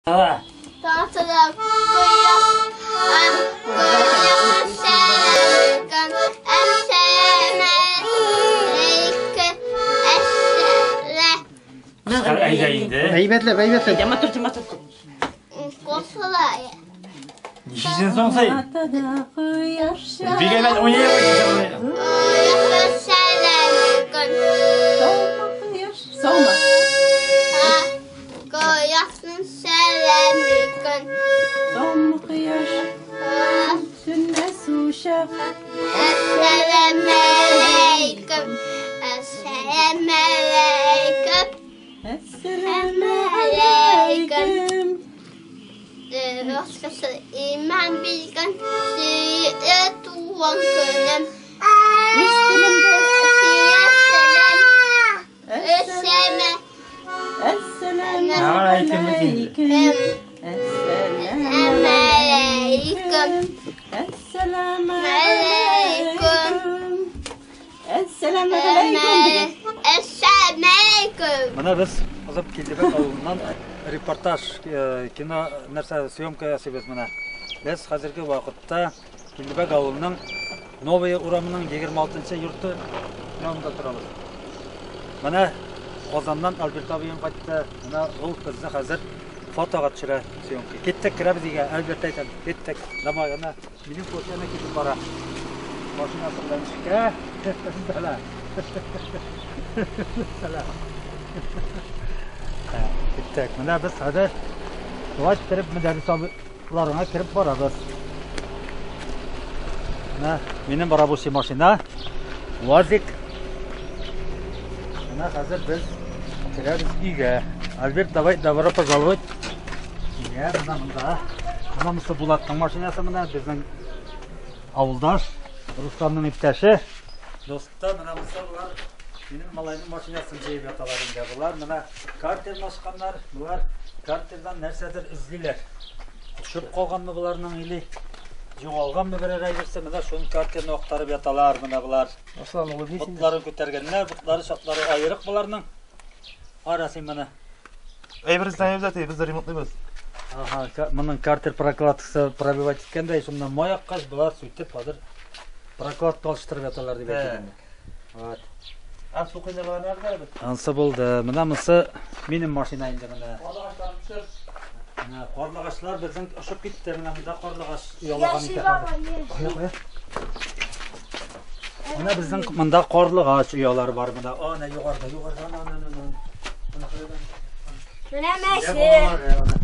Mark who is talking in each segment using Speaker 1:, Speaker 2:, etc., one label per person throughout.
Speaker 1: Tahtada
Speaker 2: Әйдә инде.
Speaker 3: Әйбәтләп, әйбәтләп.
Speaker 4: Матур, матур.
Speaker 2: Ничесен соң син? Бик әйбәт уйный.
Speaker 4: Саумы? Саумы кояш? Сүнмәс учак.
Speaker 1: Әссәламәләйкем.
Speaker 4: Әссәламәләйкем.
Speaker 1: Başkası iman bilgen Siye tuğan könüm.
Speaker 4: Үз телемдә.
Speaker 1: Siye selam.
Speaker 4: Әссәламәләйкем.
Speaker 1: Әссәламәләйкем.
Speaker 4: Әссәламәләйкем. Әссәламәләйкем дигән.
Speaker 1: Әссәламәләйкем.
Speaker 2: Менә без Азап Килдебәк авылыннан репортаж, кино нәрсә съемка ясыйбыз менә. Без хәзерге вакытта Килдебәк авылының Новая урамының 26 йорты янында торабыз. Менә Казаннан Альберт абыем кайтты. Менә ул безне хәзер фотога төшерә съемка. Киттек, керәбез өйгә. Альберт әйтәм, киттек. Давай, әнә минем күрше әнә китеп бара. Машинасы белән эшкә. Сәлам. Сәлам. Киттек. Менә без хәзер шулай иттереп Мөдәррис абыйларына кереп барабыз. Менә минем рабочий машина. УАЗик. Менә хәзер без керәбез өйгә. Альберт, давай, добро пожаловать. Өйгә, менә монда. Менә монысы Булатның машинасы менә безнең авылдаш, Русланның иптәше. Досты, менә монысы булар минем малайның машинасын җыеп яталар инде. Болар менә картерны ачканнар, болар картердан нәрсәдер эзлиләр. Төшеп калганмы боларның или югалганмы берәр әйберсе, менә шуның картерны актарып яталар менә болар.
Speaker 3: Руслан, улыбнись инде.
Speaker 2: Ботларын күтәргәннәр, ботлары чатлары аерык боларның. Кара син моны.
Speaker 5: Әйбер эзләмибез әти, без дә ремонтлыйбыз.
Speaker 2: Ага, моның картер прокладкасы пробивать иткәндә, шуннан май аккач, болар сүтеп хәзер прокладка алыштырып яталар дип әйтә инде. Вот.
Speaker 5: Ә су кыйналган нәрсә бит.
Speaker 2: Ансы булды. Менә монысы минем машина инде менә. Менә карлыгачлар безнең очып китте. Менә монда карлыгач оялаган икән хәзер. Кая, кая? Менә безнең монда карлыгач оялары бар монда. Ана югарыда, югарыда, ана, ана, ана. Ана кайда?
Speaker 1: Менә
Speaker 2: Менә
Speaker 1: мәче.
Speaker 2: балалар, ана.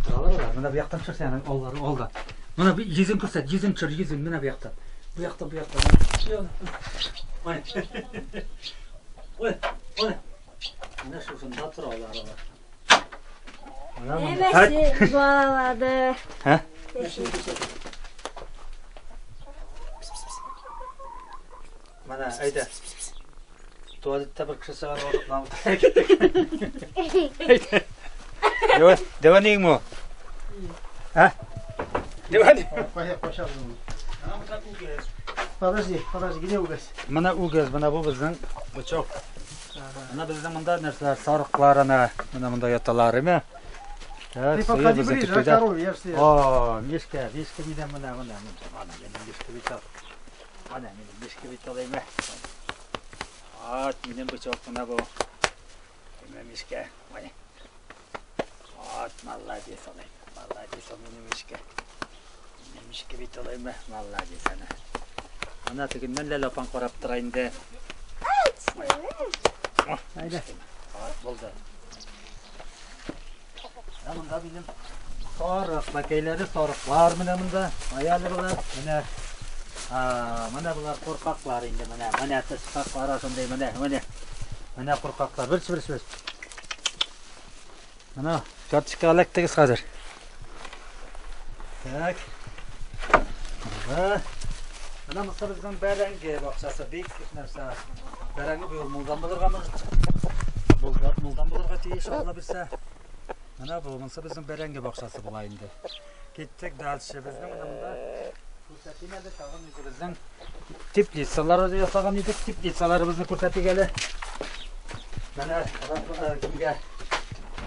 Speaker 2: Торалар алар. Менә бу яктан төшерсәң, әнә аллары алда. Менә бу йөзен күрсәт, йөзен төшер, йөзен менә бу яктан. Бу яктан, бу яктан. Ой. Ой, ой. Менә шушында торалар алар. Менә монда.
Speaker 1: Мәче балалады.
Speaker 2: Һә? Менә, әйдә. Туалетта бер кеше чыгар, вакытланып Әйдә. Дәвә, дәвә нигме? Һә? Дәвә ни?
Speaker 3: Кая, качабыз моны. Подожди, подожди, где угось?
Speaker 2: Менә үгез, менә бу безнең бычок. Менә безнең монда нәрсәләр, сарыклар әнә, менә монда яталар, әйме? Так,
Speaker 3: Ты
Speaker 2: сыер
Speaker 3: подходи
Speaker 2: безнең
Speaker 3: ближе, а
Speaker 2: көтүдә.
Speaker 3: корове, я все.
Speaker 2: О, Мишка, Мишка минем менә, менә, менә, менә, минем Мишка бит ал. Менә минем Мишка бит ал, әйме? Ат, минем бычок менә бу. Әйме, Мишка, менә. Ат, молодец, алай. Молодец, ал минем Мишка. Минем Мишка бит ал, әйме? Молодец, әнә. Менә тегеннән ләлә апаң карап тора инде.
Speaker 3: Әйдә.
Speaker 2: Ат булды. Менә монда минем сарык бәкәйләре, сарыклар менә монда. Аялы болар. Менә менә болар куркаклар инде менә. Менә тышкаклар шундый менә, менә. Менә куркаклар. Бер бер бер. Менә карточка эләктегез хәзер. Так. Монда. Менә монысы безнең бәрәңге бакчасы. Бик нәрсә. Бәрәңге быел мулдан булырга может. Мулдан булырга тиеш, Алла бирсә. Менә бу монысы безнең бәрәңге бакчасы була инде. Киттек дальше. Безнең менә монда күрсәтим әле тагын үзебезнең теплицалар ясаган идек. Теплицаларыбызны күрсәтик әле. Менә кемгә?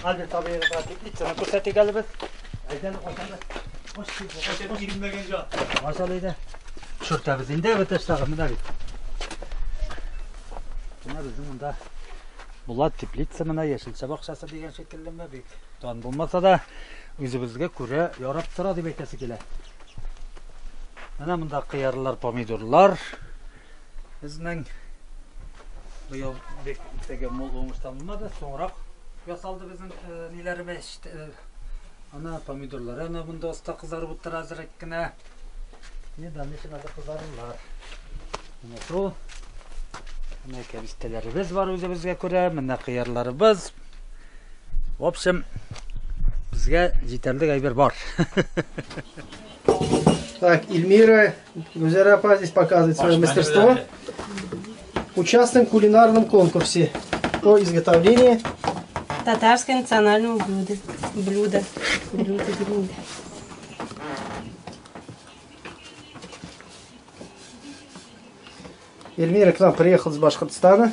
Speaker 2: Альберт абыйга теплицаны күрсәтик әле без. Әйдә, ашалды. Ашал әйдә. Төшертәбез инде бөтәштагы менә бит. Менә безнең монда була теплица менә яшелчә бакчасы дигән шикеллеме бик. Тан булмаса да үзебезгә күрә ярап тора дип әйтәсе килә. Менә монда кыярлар, помидорлар. Безнең быел бик теге мул уңыштан булмады, соңрак ясалды безнең ниләребез. Ана помидорлар, ана монда оста кызарып утыра әзрәк кенә. Не дальнейшем әле кызарырлар. Менә шул. Менә кәбестәләребез бар үзебезгә күрә, менә кыярларыбыз. В общем, безгә җитәрлек әйбер бар.
Speaker 3: Так, Эльмира Гүзәл апа здесь показывает свое мастерство. Участвуем в кулинарном конкурсе по изготовлению
Speaker 4: татарского национального блюда. Блюда. Блюда, блюда.
Speaker 3: Эльмира к нам приехала из Башкортостана.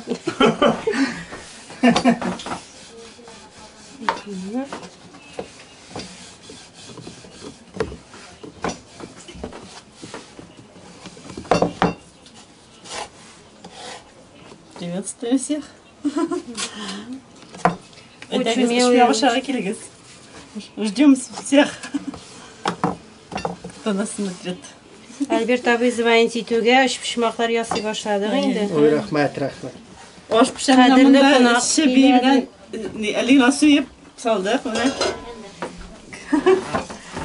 Speaker 4: Приветствую всех. Очень милые.
Speaker 6: Ждем всех, кто нас смотрит.
Speaker 4: Альберт абый звонить итүгә өчпочмаклар ясый башладык инде.
Speaker 3: Ой, рәхмәт, рәхмәт.
Speaker 6: Аш пешерә монда чеби белән Алина суеп салдык менә.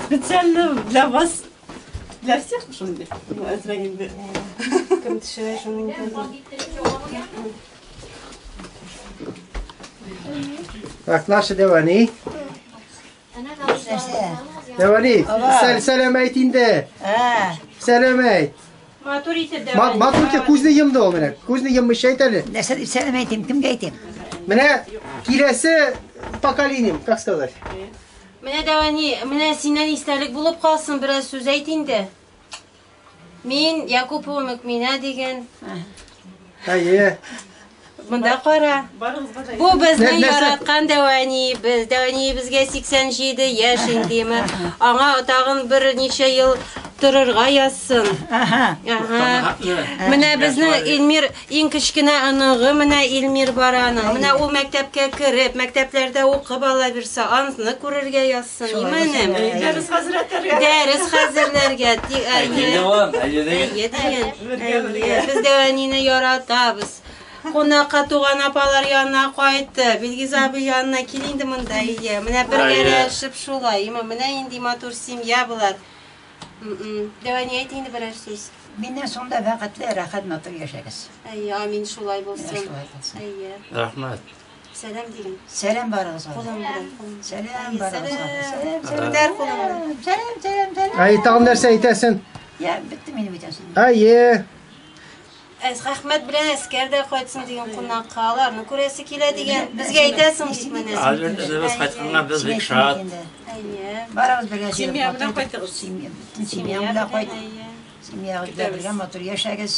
Speaker 6: Специально для вас, для всех шундый. Әзрәк инде.
Speaker 4: Кем төшерә шуның инде.
Speaker 3: Так, наши дәвани. Дәвани, сәлам әйт инде. Сәлам әйт.
Speaker 4: Матур итеп дәвани.
Speaker 3: Матур итеп күзне йомды ул менә. Күзне йоммыйча әйт әле.
Speaker 7: Нәрсә дип сәлам әйтим, кемгә әйтим?
Speaker 3: Менә киләсе поколением, как сказать?
Speaker 4: Менә дәвани, менә синнән истәлек булып калсын, бераз сүз әйт инде. Мин Якупова Мөкминә дигән.
Speaker 3: Әйе.
Speaker 4: Монда кара. Бу безнең яраткан дәвәниебез. Дәвәниебезгә 87 яшь индеме. Аңа тагын берничә ел торырга язсын. Ага. Менә безнең Эльмир иң кечкенә оныгы, менә Эльмир бар аның. Менә ул мәктәпкә кереп, мәктәпләрдә укып ала бирсә, аны күрергә язсын. Именем.
Speaker 6: Дәрес хәзерләргә.
Speaker 4: Дәрес хәзерләргә. Без дәвәнине яратабыз. Кунакка туган апалар янына кайтты. Билгиз абый янына кил инде монда, ие. Менә бергәләшеп шулай. Менә инде матур семья булар. Дәвәни әйт инде берәр сүз.
Speaker 7: Миннән соң да бәхетле, рәхәт, матур яшәгез.
Speaker 4: Әйе, амин, шулай булсын. Әйе.
Speaker 8: Рәхмәт.
Speaker 4: Сәлам диген.
Speaker 7: Сәлам барыгызга.
Speaker 4: Кулың белән.
Speaker 7: Сәлам барыгызга. Сәлам,
Speaker 4: сәлам. Сәлам,
Speaker 7: сәлам, сәлам, сәлам.
Speaker 3: Әй, тагын нәрсә әйтәсең?
Speaker 7: Я, бетте минем әйтәсем.
Speaker 3: Әйе.
Speaker 4: Рәхмәт белән әскәр дә кайтсын дигән кунакка, аларны күрәсе килә дигән. Безгә әйтәсең бит менә.
Speaker 8: Альберт энебез кайтканга без бик шат.
Speaker 4: Әйе.
Speaker 7: Барыгыз бергә
Speaker 6: семья белән кайтыгыз.
Speaker 7: Семья, бөтен семья белән кайт. Семьягыз белән бергә матур яшәгез.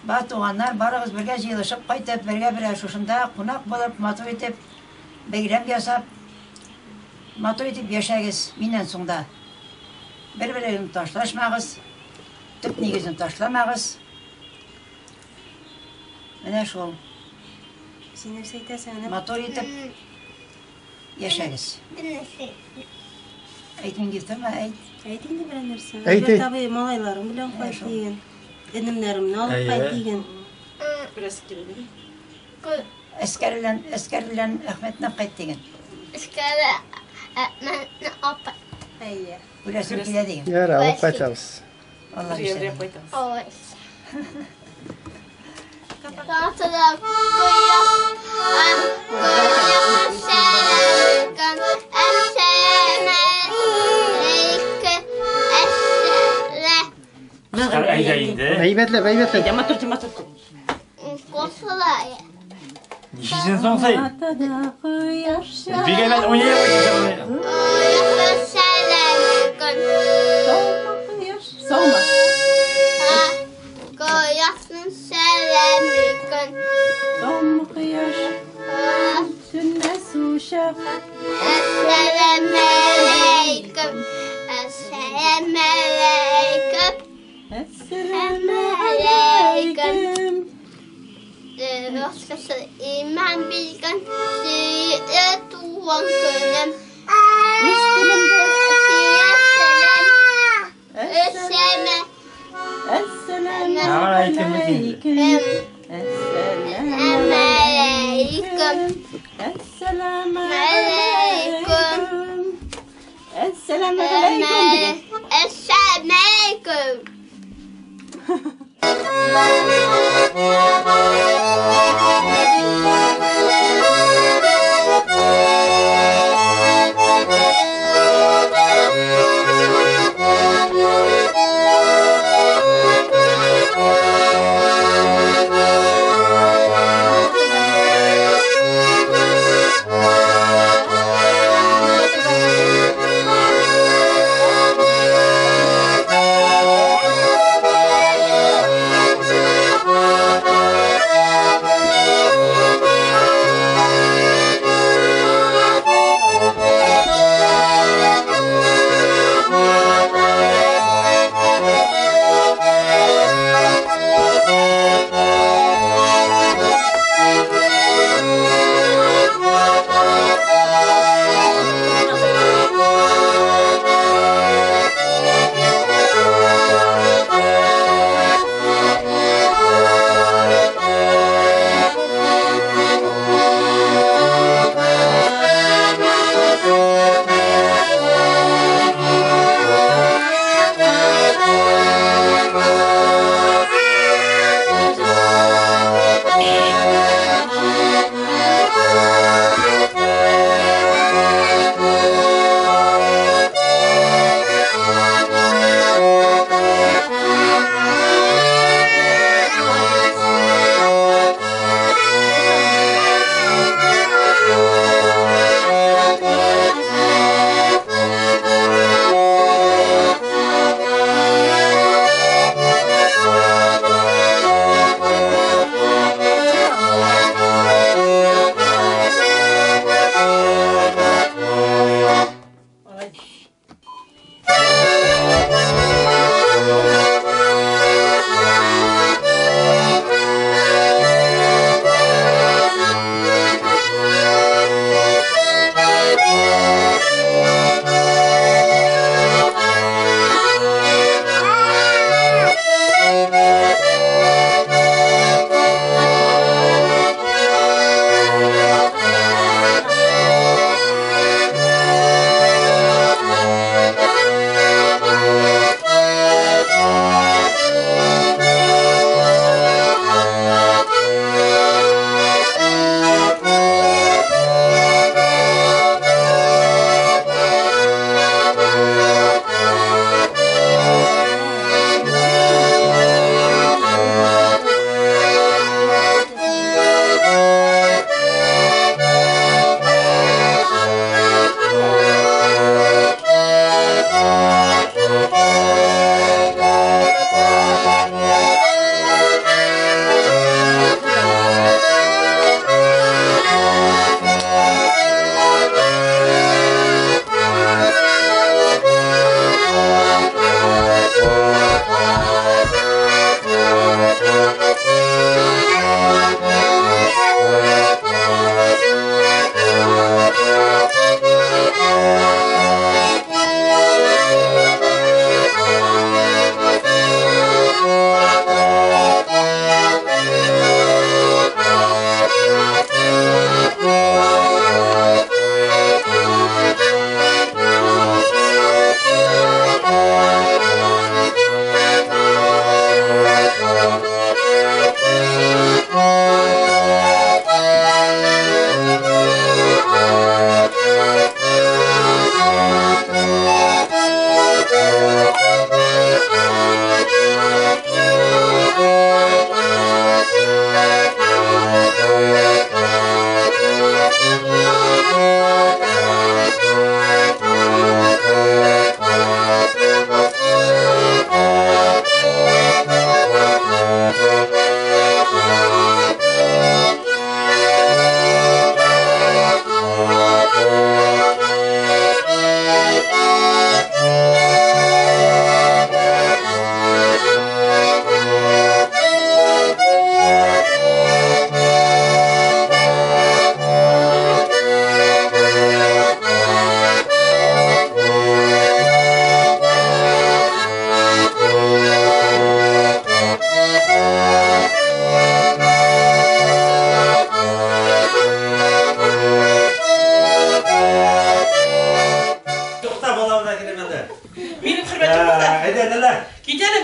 Speaker 7: Бар туганнар барыгыз бергә җыелышып кайтып, бергә-бергә шушында кунак булып, матур итеп бәйрәм ясап, матур итеп яшәгез. Миннән соң да бер-берегезне ташлашмагыз, төп нигезен ташламагыз. Менә шул.
Speaker 4: Син нәрсә әйтәсең?
Speaker 7: Матур итеп яшәгез. Әйтмим дип торма, әйт.
Speaker 4: Әйт инде берәр нәрсә. Альберт абый малайларым белән кайт дигән. Энемнәремне алып кайт дигән.
Speaker 6: Күрәсе килде.
Speaker 7: Әскәр белән, Әскәр белән Әхмәтне алып кайт дигән.
Speaker 1: Әскәр Әхмәтне алып кайт.
Speaker 4: Әйе.
Speaker 7: Күрәсе килә дигән.
Speaker 3: Ярар, алып кайтабыз.
Speaker 7: Алла бирсә.
Speaker 3: Әйбәтләп, әйбәтләп.
Speaker 6: Матур, матур.
Speaker 8: Ничесен соң син? Бик әйбәт уйный.
Speaker 6: Саумы?
Speaker 1: Кояшның сәләме көн.
Speaker 6: Соңмы кояш? Сүнмәс учак.
Speaker 1: Әссәламәләйкем. Әссәламәләйкем. Әссәламәләйкем. Русскасы иман биргән сөекле туган көнем. Сиңа сәлам. Әссәламәләйкем. Әссәламәләйкем. Әссәламәләйкем.
Speaker 6: Әссәламәләйкем.
Speaker 1: Әссәламәләйкем.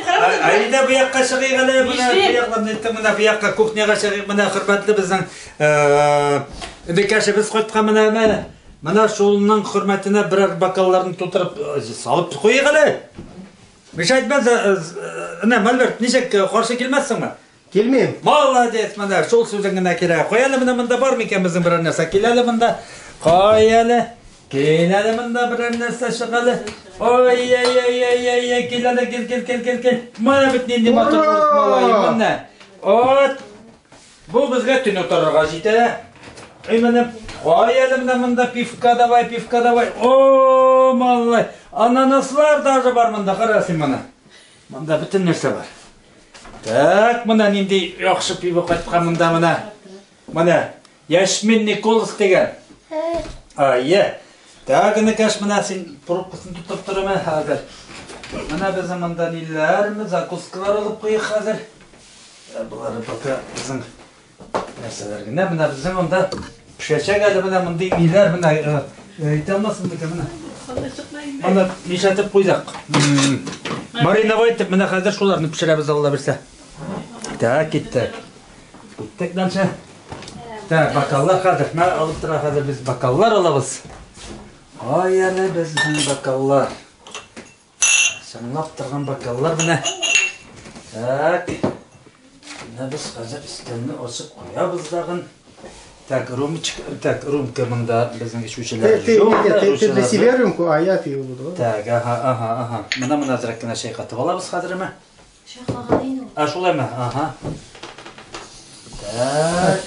Speaker 2: Әйдә бу якка чыгыйк әле, менә бу якларны әйттем, менә бу якка кухняга чыгыйк, менә хөрмәтле безнең энекәшебез кайткан менә менә. Менә шулның хөрмәтенә берәр бокалларны тутырып салып куйыйк әле. Миша әйтмәс, әнә Мальберт, ничек каршы килмәссеңме?
Speaker 3: Килмим.
Speaker 2: Молодец, менә шул сүзең генә кирәк. Кой әле менә монда бар микән безнең берәр нәрсә? Кил әле монда. Кой әле. Кил әле монда берәр нәрсә чык әле. Ой-ой-ой-ой-ой, кил әле, кил, кил, кил, кил, кил. Менә бит нинди матур урыс малае, менә. От. Бу безгә төн утырырга җитә. Эй, менә, кой әле менә монда пивка давай, пивка давай. О, малай. Ананаслар даже бар монда, кара син моны. Монда бөтен нәрсә бар. Так, менә нинди яхшы пиво кайткан монда менә. Менә Яшмин Николас дигән. Ае. Так, энекәш, менә син пробкасын тотып тор менә хәзер. Менә безнең монда ниләрме, закускалар алып куйыйк хәзер. Болары пока безнең нәрсәләр генә. Менә безнең монда пешәчәк әле менә мондый ниләр менә әйтә алмассың микән менә. Моны нишләтеп куйдык? Мариновать итеп менә хәзер шуларны пешерәбез Алла бирсә. Так, киттек. Киттек дальше. Так, бокаллар хәзер. Менә алып тора хәзер без бокаллар алабыз. Ай әле безнең бокаллар. Чыңлап торган бокаллар менә. Так. Менә без хәзер өстәлне ачып куябыз тагын. Так, рюмочка, так, рюмка монда безнең эчүчеләр
Speaker 3: Ты,
Speaker 2: юк.
Speaker 3: нет, ты для себя рюмку, а я пиво буду.
Speaker 2: Так, ага, ага, ага. Менә менә әзрәк кенә чәй катып алабыз хәзерме? А, шулаймы? Ага. Так.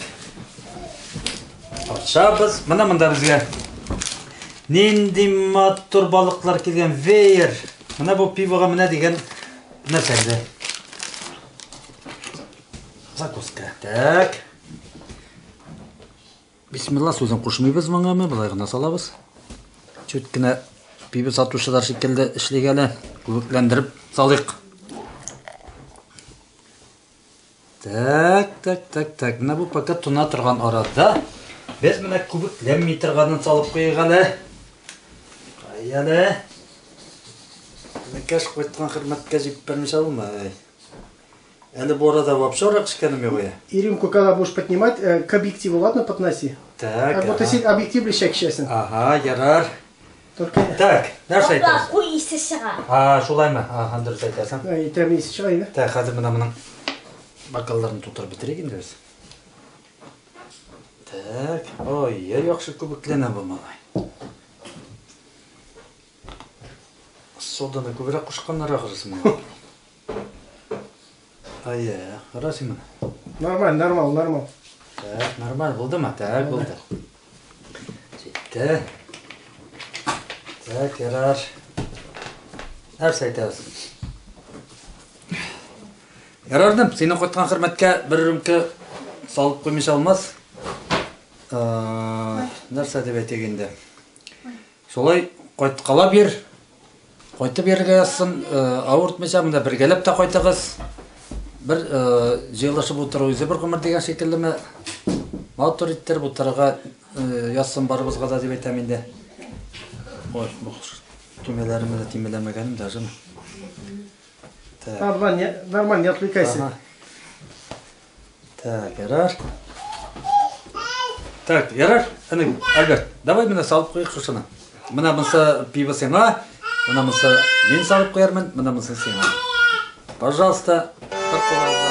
Speaker 2: Ачабыз. Менә монда безгә нинди матур балыклар килгән. Веер. Менә бу пивога менә дигән нәрсә инде. Закуска. Так. Бисмилла сүзен кушмыйбыз моңа, болай гына салабыз. Чүт кенә пиво сатучылар шикелле эшлик әле. Күбекләндереп салыйк. Так, так, так, так. Менә бу пока тона торган арада без менә күбекләнми торганын салып куйыйк әле. Кай әле. Энекәш кайткан хөрмәткә җибәрмичә булмый. Әле бу арада вообще арак эчкәнем юк я.
Speaker 3: И рюмку, когда будешь поднимать, к объективу, ладно, подноси.
Speaker 2: Так.
Speaker 3: Как будто объектив блещащийся.
Speaker 2: Ага, ярар.
Speaker 3: Только...
Speaker 2: Так, нәрсә әйтәсең?
Speaker 1: Куй исе чыга.
Speaker 2: А, шулаймы? Ага, дөрес әйтәсең.
Speaker 3: И тәмле исе чыга, да?
Speaker 2: Так, хәзер менә моның бокалларын тутырып бетерик инде без. Так, ой, яхшы күбекләнә бу малай. Соданы күбрәк кушканнар ахрысы моңа. Ай, кара син моны.
Speaker 3: Нормаль, нормал, нормал.
Speaker 2: Так, нормаль булдымы? Так, булды. Җитте. Так, ярар. Нәрсә әйтәбез? Ярар, дим, синең кайткан хөрмәткә бер рюмка салып куймыйча алмас. Нәрсә дип әйтик инде? Шулай кайткала бир. Кайтып йөрергә язсын, авыртмыйча, монда бергәләп тә кайтыгыз. Бер җыелышып утыру үзе бер гомер дигән шикеллеме? Матур иттереп утырырга язсын барыбызга да дип әйтәм инде. Ой, бу төймәләремне дә төймәләмәгәнем даже. Так.
Speaker 3: Нормально, нормально, не отвлекайся.
Speaker 2: Ага. Так, ярар. Так, ярар. Әне, Альберт, давай менә салып куйыйк шушыны. Менә монысы пиво сиңа, менә монысы мин салып куярмын, менә монысы сиңа. Пожалуйста, бер кулыгыздан.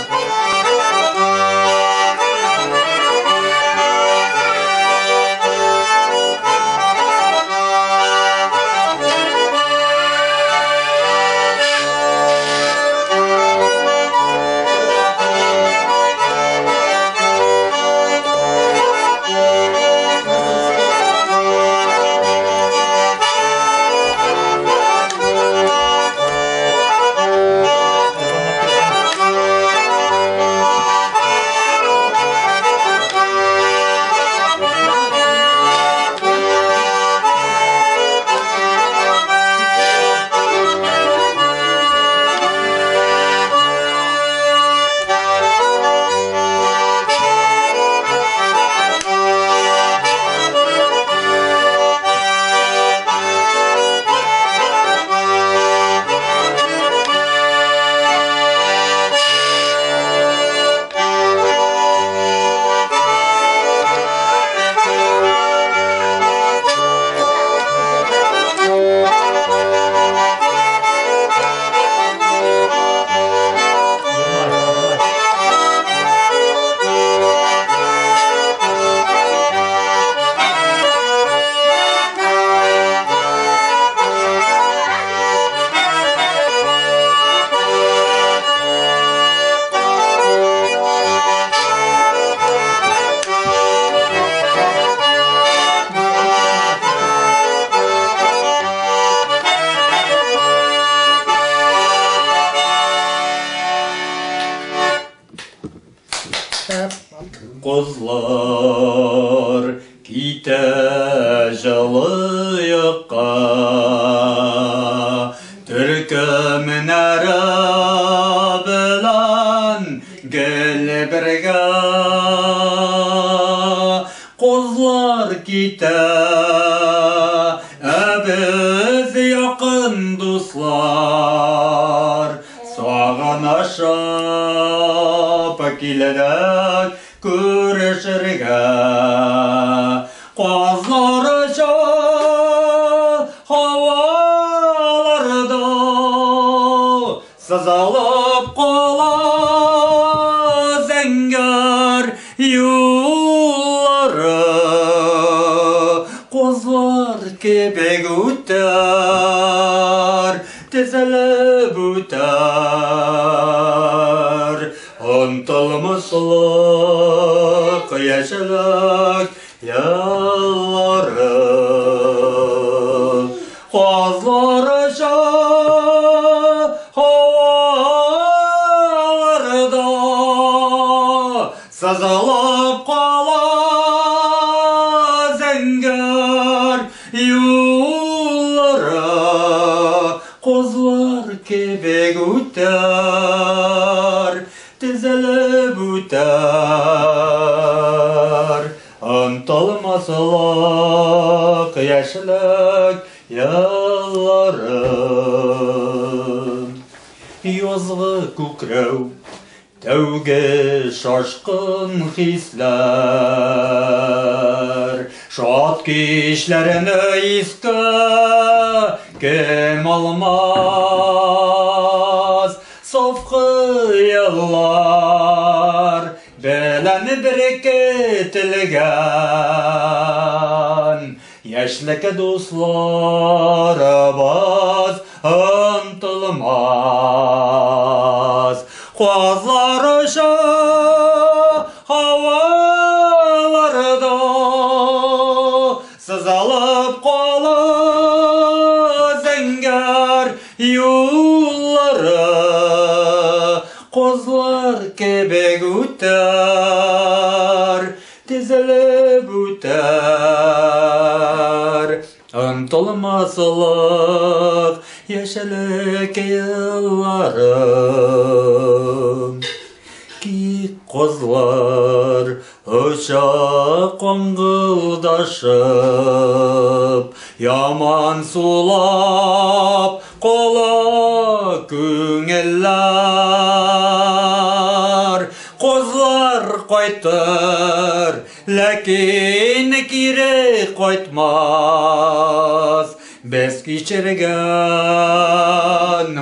Speaker 9: җылы якка. Төркемнәре белән гел бергә Козлар китә, ә без якын дуслар Сагынышып килдек күрешергә. Казлар оча һаваларда, сызылып кала зәңгәр юллары. Козлар кебек үтәр, тезелеп үтәр. Онытылмаслык яшьлек еллары. Казлар оча һаваларда, сызылып кала зәңгәр юллары. Козлар кебек үтәр, тезелеп үтәр. Онытылмаслык яшьлек еллары. Язгы күкрәү, тәүге шашкын хисләр, шат кичләрне искә кем алмас. Саф хыяллар белән беркетелгән яшьлек дусларыбыз онытылмас. Казлар оча һаваларда, сызылып кала зәңгәр юллары. Козлар кебек үтәр, тезелеп үтәр. Онытылмаслык яшьлек еллары. Киек казлар оча каңгылдашып, яман сулап кала күңелләр. Козлар кайтыр, ләкин кире кайтмас. Без кичергән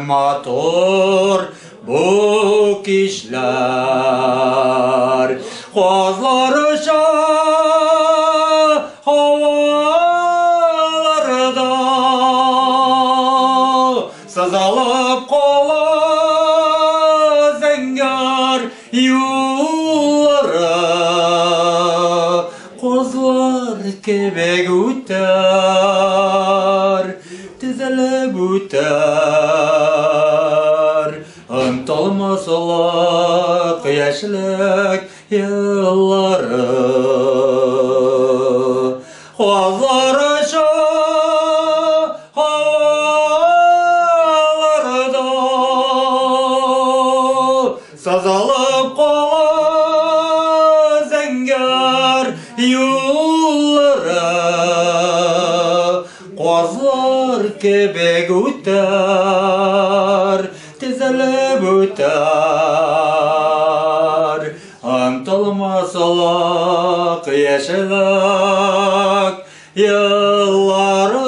Speaker 9: матур бу кичләр. Казлар оча һаваларда, сызылып кала зәңгәр юллары. Козлар кебек үтәр, тезелеп үтәр. Онытылмаслык яшьлек еллары. Казлар оча һаваларда, сызылып кала зәңгәр юллары. Казлар кебек үтәр, тезелеп үтәр. Онытылмаслык яшьлек еллары.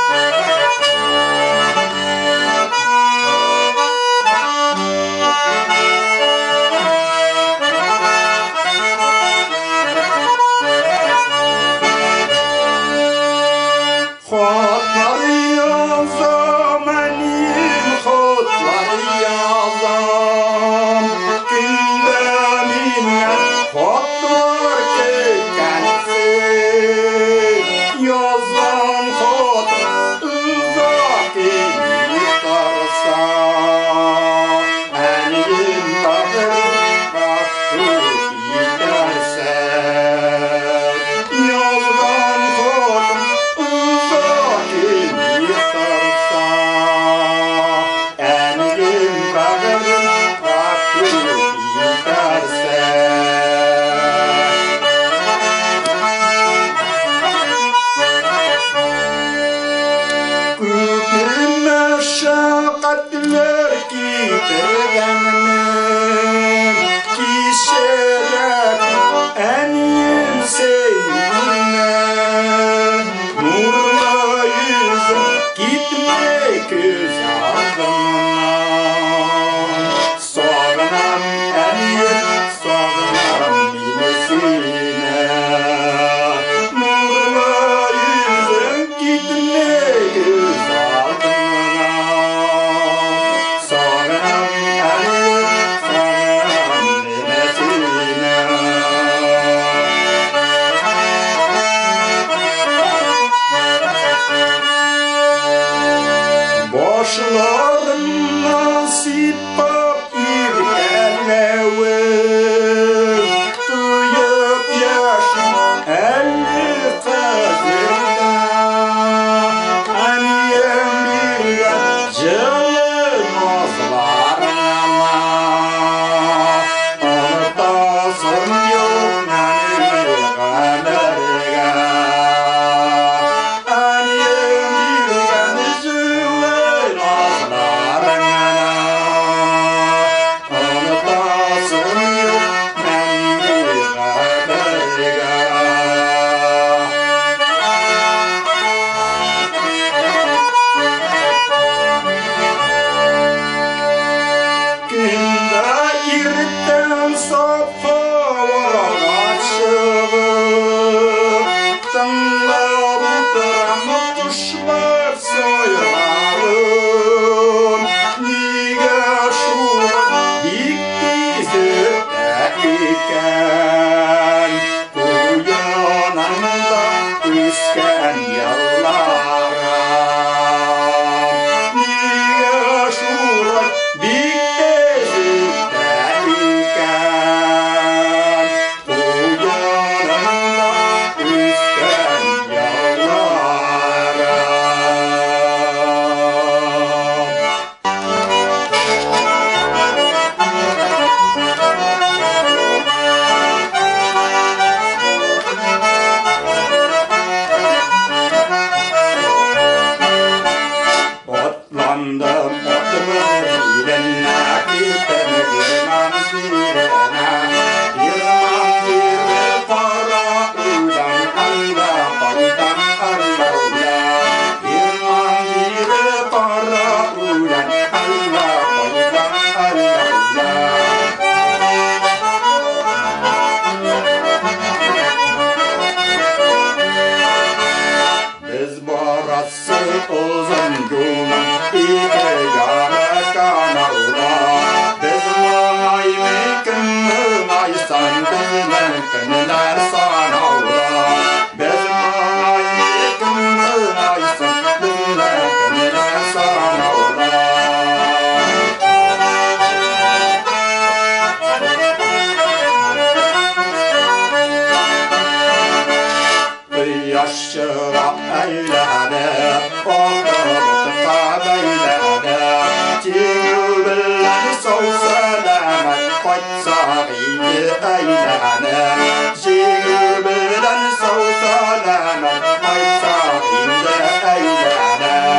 Speaker 1: Thank you.
Speaker 10: Мәшәкатьләр китергәнмен, кичерәм әнием сине. Нурлы йөзең китми күз алдымнан. Сагынам, әнием, сагынам мин сине. Нурлы йөзең китми күз алдымнан. Сагынам, әнием, сагынам мин сине. Башларымнан сипап иркәләвен, тоеп яшим әле хәзер дә. Әнием биргән җылы назларыңа онытасым юк мәңге гомергә. Әнием биргән җылы назларыңа онытасым юк мәңге гомергә. Көндә иртән саф һавага чыгып, тыңлап утырам кошлар сайравын. Нигә шулай бик тиз үтә икән куянымда үскән елларым? Нигә шулай бик тиз үтә икән куянымда үскән елларым? Otlandım otımın iline, gittim girmem zirene. Girmem zire kara ulan, alla kaydan alla ulan. Girmem zire kara ulan, alla kaydan alla ulan. Biz barası uzun yolun iki yarı kanalda. Biz malay mıkınlaysan bizimkiler sanavda. Biz malay mıkınlaysan bizimkiler sanavda. Кояш чыга әйләнеп, акылытка бәйләнеп, Тиңү белән сау-сәламәт кайтсак иде әйләнеп. Җиңү белән сау-сәламәт кайтсак инде әйләнеп.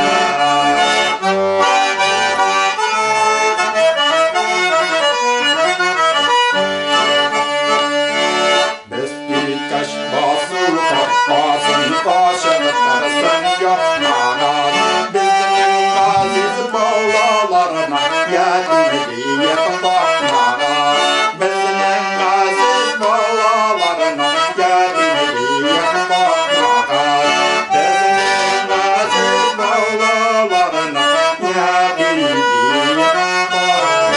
Speaker 10: Без киткәч басу капкасын ачып торсын япмаган. Безнең газиз балаларына ятим диеп bakмаган. Безнең газиз балаларына ятим диеп bakмаган. Безнең газиз балаларына ятим диеп bakмаган.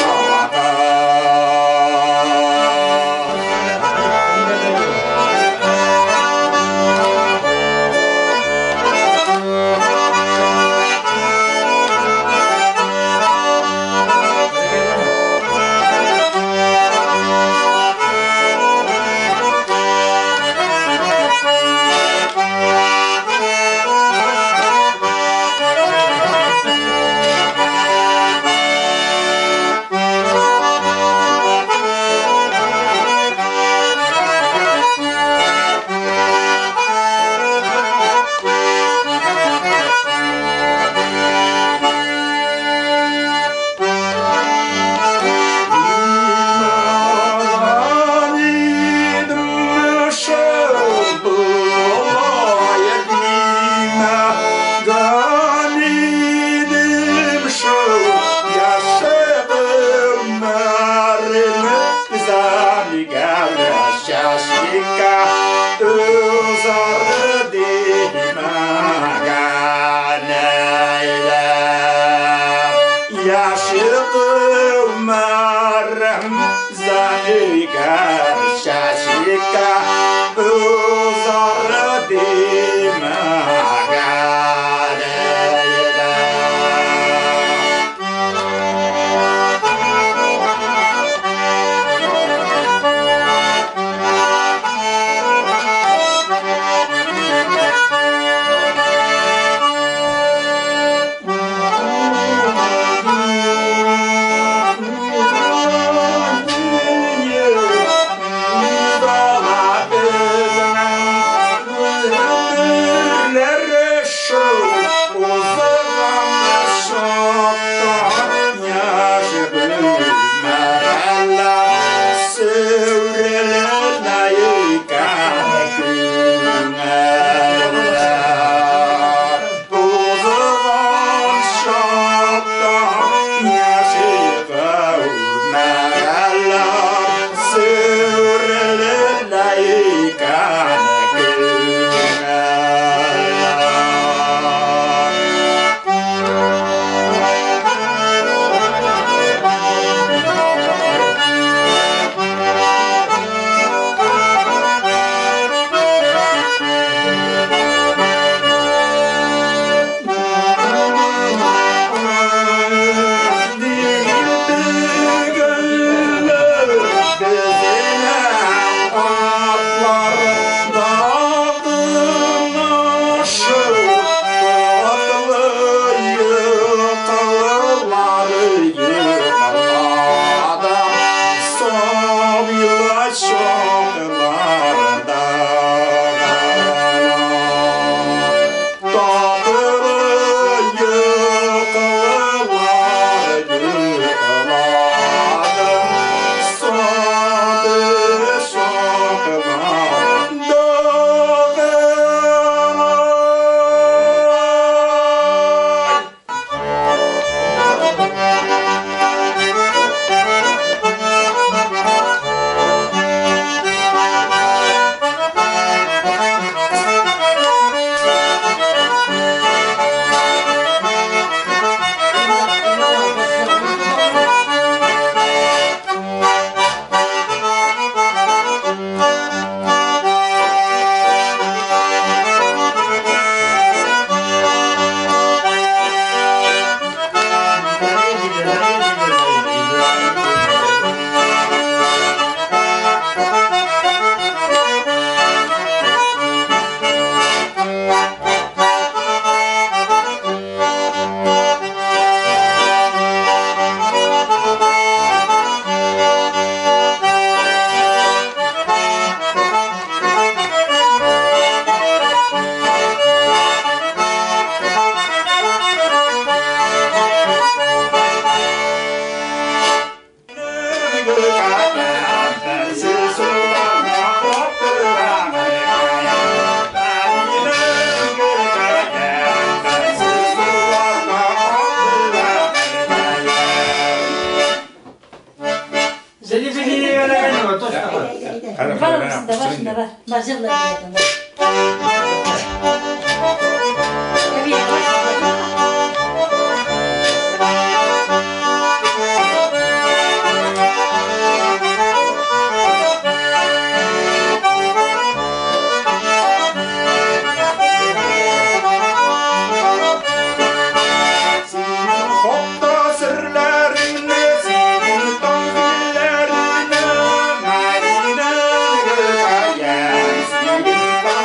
Speaker 10: Яши гомерем зәңгәр чәчкә узар димәгән идем.
Speaker 9: Thank you.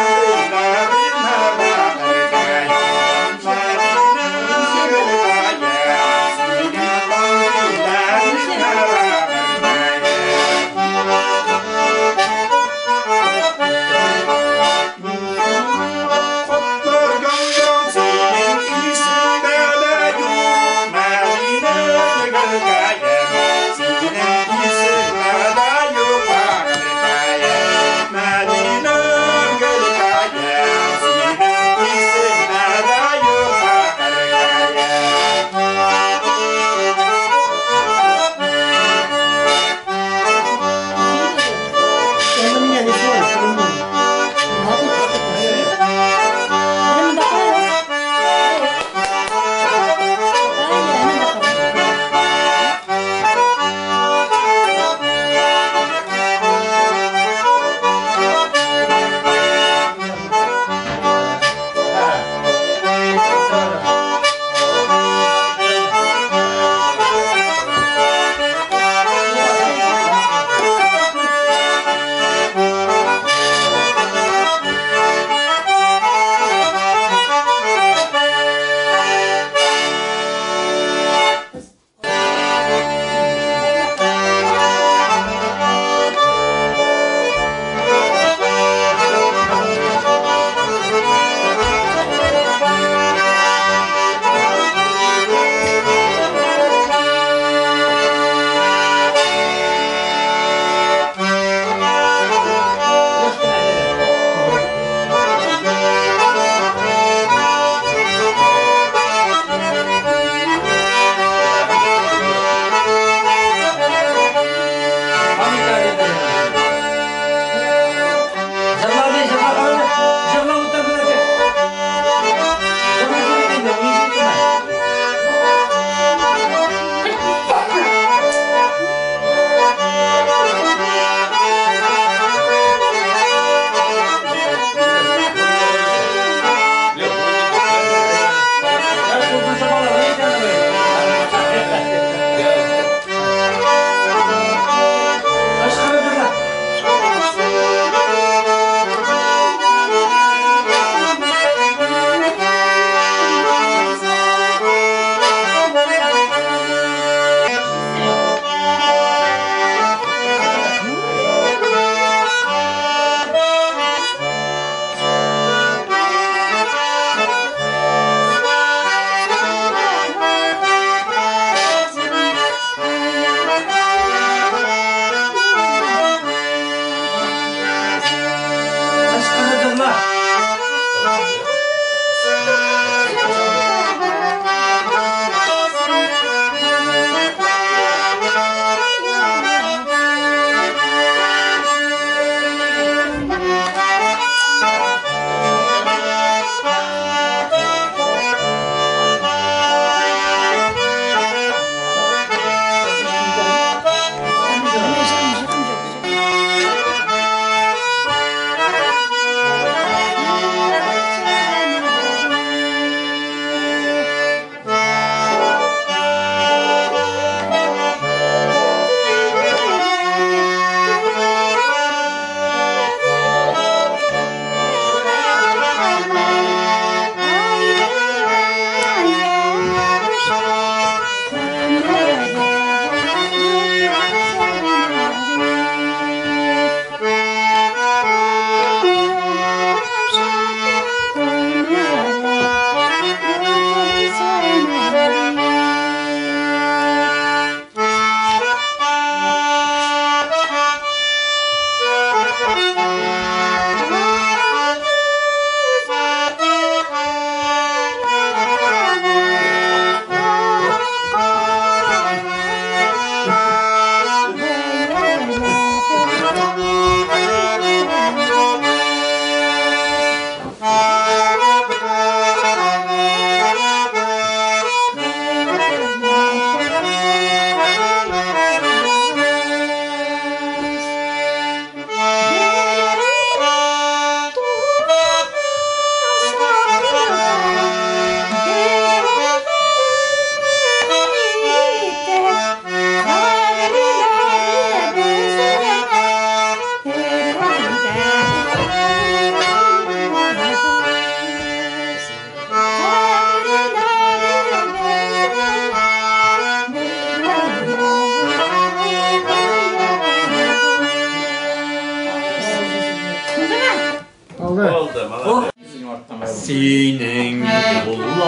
Speaker 9: Синең куллар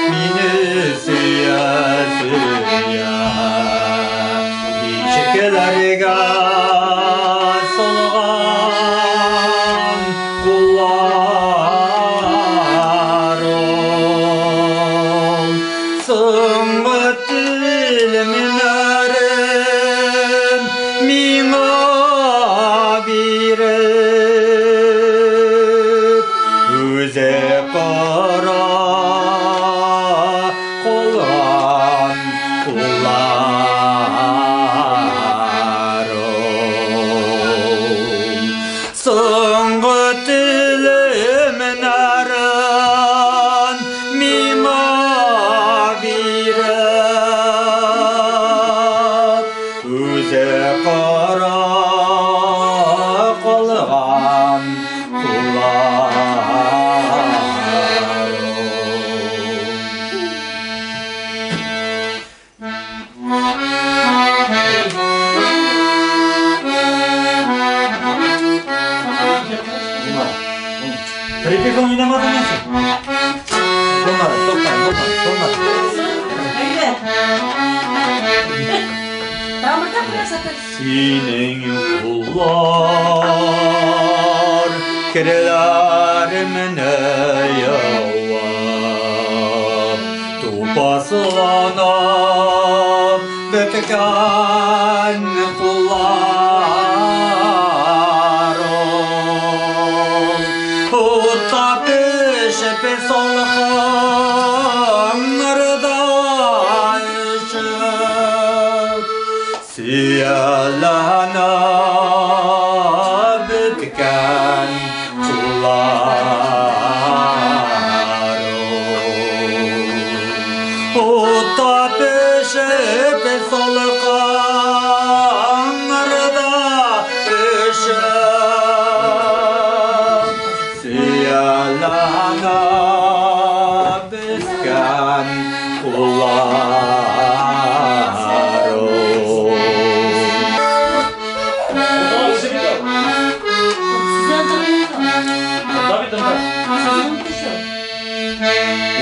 Speaker 9: мине сөя, сөя. Бишекләргә салган куллар ул. Соңгы телемнәрем миңа биреп, үзе кара калган куллар ул. Соңгы телемнәрен миңа биреп, үзе кара калган куллар ул.
Speaker 2: Припев уйнамадың син. Булмады, тукта, булмады, булмады.
Speaker 9: Синең куллар керләремне юып, тупасланып беткән куллар ул. Утта пешеп салкыннарда өшеп, Сияланып беткән куллар ул. Утта пешеп салкыннарда өшеп, сияланып беткән куллар ул.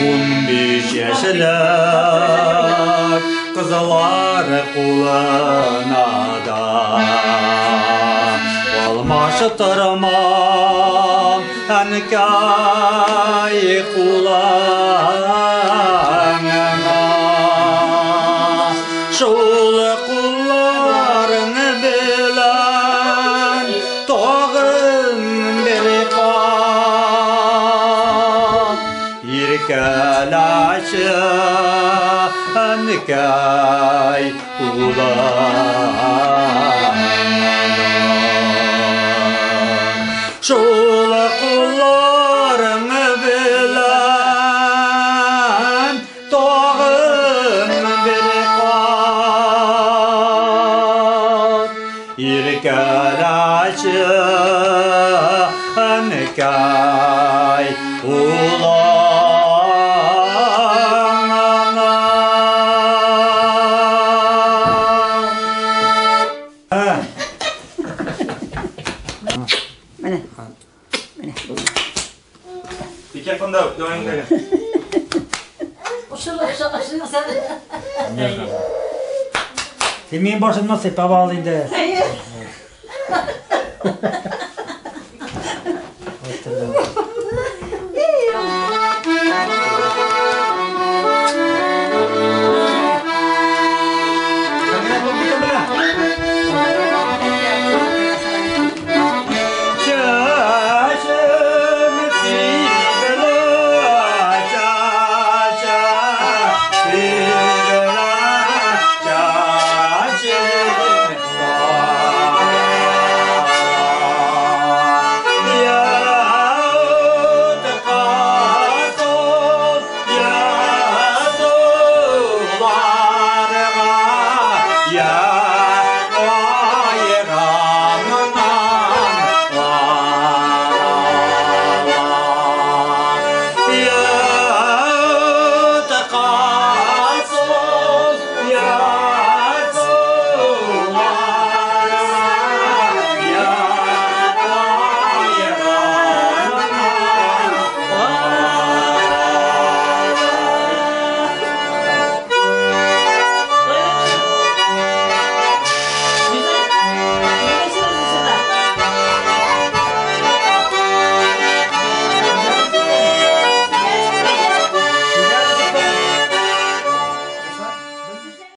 Speaker 9: 15 яшьлек кызлар кулына да алмаштырмам әнкәй кулыңа. Шул кулларың белән тагын бер кат иркәләче әнкәй улыңа. Шул кулларың белән тагын бер кат иркәләче әнкәй улыңа.
Speaker 7: Менә. Менә.
Speaker 5: Ике кында дәвам.
Speaker 2: Син минем башымнан сыйпап ал инде.